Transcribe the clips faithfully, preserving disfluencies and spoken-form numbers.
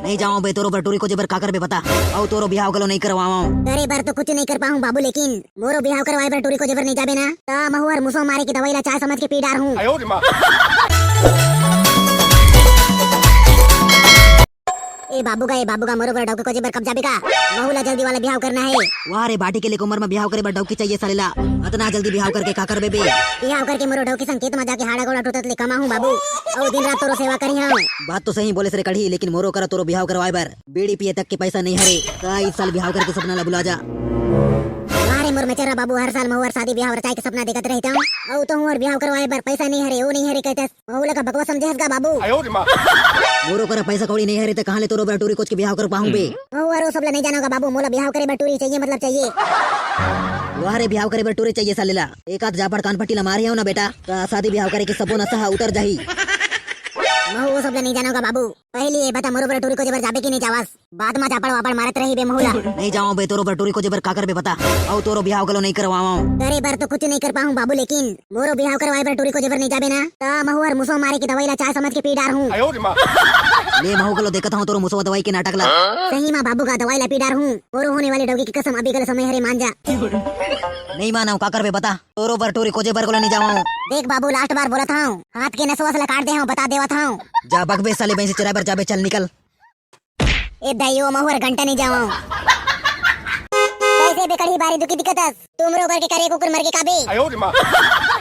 नहीं जावंव बे, तोरो बर टूरी कोजे बर का करबे बता। अउ तोरो बिहाव घलो नहीं करवावंव। करे बर तो कुछ नहीं कर पाहूं बाबू, लेकिन मोरो बिहाव करवाए बर टूरी कोजे बर नहीं जाबे ना, त महू हर मुसवा मारे के दवाई ला चाय समझ के पी डारहूं। ए बाबू गा, ए बाबू गा, मोरो बर डौकी कोजे बर कब जाबे का? महू ला जल्दी वाला बिहाव करना हे। वाह रे, बाटी के लेक उमर म बिहाव करे बर डौकी चाहिए साले ला। अतना जल्दी बिहाव करके का करबे बे? बिहाव करके मोरो डौकी संग खेत म जाके हाड़ा गोड़ा टूटत ले कमाहूं बाबू। अउ दिन रात तोरो सेवा करिहंव। बात तो सही बोलेस रे कढ़ी, लेकिन मोरो करा तोरो बिहाव करवाए बर बीड़ी पिए तक के पैसा नहीं हरे। त इस साल बिहाव करके सपना ला भुला जा। वाह रे मोर मेचरा बाबू, हर साल महू हर शादी बिहाव रचाए के सपना देखत रहिथंव। अउ तोहू हर बिहाव करवाए बर पैसा नहीं हरे, ओ नहीं हरे कहथस। महू ला का बकवास समझे हस गा बाबू? मोरो करा पैसा कौड़ी नहीं हरे त कहां ले तोरो बर टूरी कोज के बिहाव कर पाहूं बे? महू हर ओ सब ला नहीं जानव गा बाबू, मोला बिहाव करे बर टूरी चाहिए, मतलब चाहिए। वाह रे, बिहाव करे बर टूरी चाहिए साले ला। एक आध जापड़ कान पट्टी ला मारे हो ना बेटा, त शादी बिहाव करे के सबो नशा ह उतर जाही। महू ओ सब ला नहीं जानव गा बाबू। पहली ये बता, मोरो बर टूरी कोजे बर जाबे कि नहीं जावस? बाद म जापड़ वापड़ मारत रही बे महू ला। नहीं जावंव बे, तोरो बर टूरी कोजे बर का करबे बता। अउ तोरो बिहाव घलो नहीं करवावंव। करे बर तो कुछ नहीं कर पाहूं बाबू, लेकिन मोरो बिहाव करवाए बर टूरी कोजे बर नहीं जाबे ना, त महू हर मुसवा मारे के दवाई ला चाय समझ के पी डारहूं। ले महू घलो देखत हंव तोरो मुसवा दवाई के नाटक ला। सही म बाबू गा, दवाई ला पी डारहूं। मोरो होने वाले डौकी के कसम, अभी घलो समय हरे, मान जा। नहीं मानंव, का करबे बता। तोरो बर टूरी कोजे बर घलो नहीं जावंव। देख बाबू, last बार बोलत हंव, हाथ के नसवस ला काट दे हंव, बता देवत हंव। जा बक बे साले, भैंसी चराए बर जाबे, चल निकल। ए दाई, ओ महू हर घंटा नहीं जावंव। कैसे बे कढ़ी बारी दुखी दिखत हस? तुमरो करके करे कुकुर मर के काबे?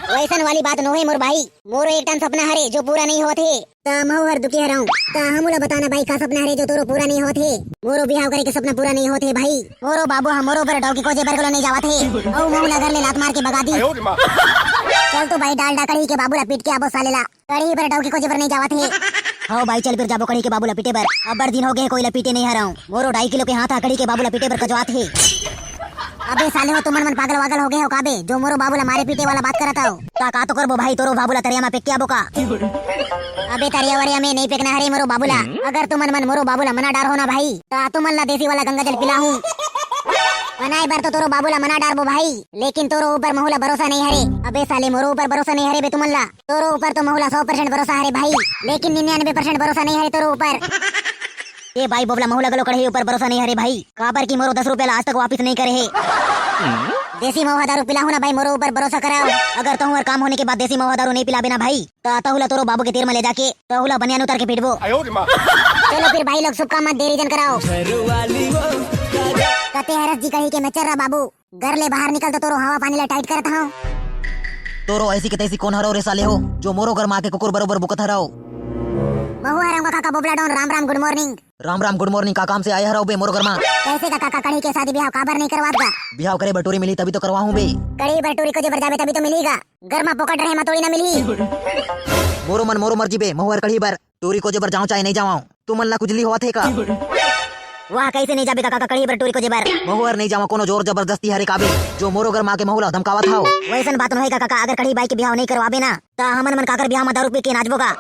वैसन वाली बात नोहे मोर भाई, मोरो एक ठन सपना हरे जो पूरा नहीं होत हे। त महू हर दुखी हरंव। त हमू ला बताना भाई, का सपना हरे जो तोरो पूरा नहीं होत हे? मोरो बिहाव करे के सपना पूरा नहीं होत हे भाई। मोरो बाबू ह मोरो बर डौकी कोजे बर घलो नहीं जावत हे। अउ महू ला घर ले लात मार के भगा दी। चल तो भाई, डाल डा कढ़ी के बाबू ला पीट के आबो साले ला। कढ़ी बर डौकी कोजे बर नहीं जावत हे। हव भाई, चल फिर जाबो कढ़ी के बाबू ला पीटे बर। अब्बड़ दिन हो गे कोई ला पीटे नहीं हरंव। मोरो ढाई किलो के हाथ ह कढ़ी के बाबू ला पीटे बर कजवात हे। अबे साले हो, तुमन मन पागल वागल हो गे हो का बे, जो मोरो बाबू ला मारे पीटे वाला बात करत हव? त का तो करबो भाई, तोरो बाबू ला तरिया म फेंक के आबो का? अबे तरिया वरिया में नहीं फेंकना हरे मोरो बाबू ला। अगर तुमन मन मोरो बाबू ला मना डारहू ना भाई, त तुमन ला देसी वाला गंगा जल पिलाहूं। मनाए बर तो तोरो बाबू ला मना डारबो भाई, लेकिन तोरो ऊपर महू ला भरोसा नहीं हरे। अबे साले, मोरो ऊपर भरोसा नहीं हरे बे तुमन ला। तोरो ऊपर तो महू ला सौ percent भरोसा हरे भाई, लेकिन निन्यानवे percent भरोसा नहीं हरे तोरो ऊपर। ए भाई बोबला, महू ला घलो कढ़ी ऊपर भरोसा नहीं हरे भाई, काबर कि मोरो दस रुपया ला आज तक वापिस नहीं करे हे। देसी महुआ दारू पिलाहू ना भाई, मोरो ऊपर भरोसा कराओ। अगर तोहू हर काम होने के बाद देसी महुआ दारू नहीं पिलाबे ना भाई, त तहू ला तोरो बाबू के तीर में ले जाके तहू ला बनियान उतार के पीटबो। चलो फिर भाई लोग, शुभ काम मत देरी जन कराओ। कते हरस जी कही के मैं चर्रा बाबू, घर ले बाहर निकल तो तोरो हवा पानी ला tight करत हव। तोरो ऐसी के तैसी कोन हरव रे साले हो, जो मोरो घर मा आके कुकुर बरोबर बुकत हरव। महू हरंव काका बोबला don, Ram Ram, good morning। Ram Ram, good morning। का काम से आए हरव बे मोरो घर मा? कैसे का काका, कढ़ी के शादी बिहाव काबर नहीं करवात गा? बिहाव करे बर टूरी मिली तभी तो करवाहूं बे। कढ़ी बर टूरी कोजे बर जाबे तभी तो मिली गा। घर मा पोकट रहे मा थोड़ी ना मिली। मोरो मन मोरो मर्जी बे, महू हर कढ़ी बर टूरी कोजे बर जावं चाहे नहीं जावं, तुमन ला कुजली होवत हे का? वाह, कैसे नहीं जाबे का काका कढ़ी बर टूरी कोजे बर? महू हर नहीं जावं, कोनो जोर जबरदस्ती हरे का बे, जो मोरो घर मा आके महू ला धमकावत हव? वैसन बात नोहे का काका, अगर कढ़ी बाई के बिहाव नहीं करवाबे ना, त हमन मन काकर बिहाव मा दारू पी के नाचबो का?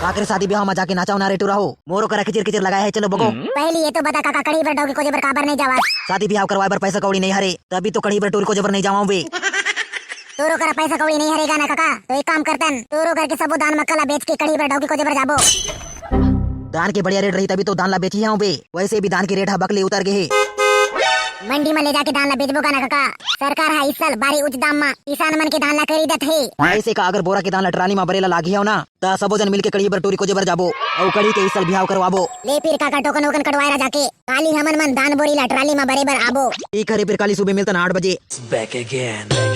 काकर शादी बिहाव मा जाके नाचव ना रे टूरा हो, मोरो करा किचिर किचिर लगाए हे, चलो बगो। पहली ये तो बता काका, कढ़ी बर डौकी कोजे बर काबर नहीं जावत? शादी बिहाव करवाए बर पैसा कौड़ी नहीं हरे, तभी तो कढ़ी बर टूरी कोजे बर नहीं जावं बे। तोरो करा पैसा कौड़ी नहीं हरे गा ना काका, तो एक काम करतन, तोरो घर के सबो धान मक्का ला बेच के कढ़ी बर डौकी कोजे बर जाबो। धान के बढ़िया rate रही तभी तो धान ला बेची हूं बे, वैसे भी धान के rate हा बकले उतर गे हे। मंडी मा ले जाके धान ला बेचबो का ना काका, सरकार हा इस साल भारी उच्च दाम मा किसान मन के धान ला खरीदत हे। ऐसे का अगर बोरा के धान ला ट्राली मा बरे ला लागी हव ना, त सबो जन मिलके कढ़ी बर टूरी कोजे बर जाबो, अउ कढ़ी के इस साल बिहाव करवाबो। ले फिर काका, टोकन वोकन कटवाए ला जाके काली हमन मन धान बोरी ला ट्राली मा बरे बर आबो। ठीक हरे, फिर काली सुबह मिलतन आठ बजे। Back again।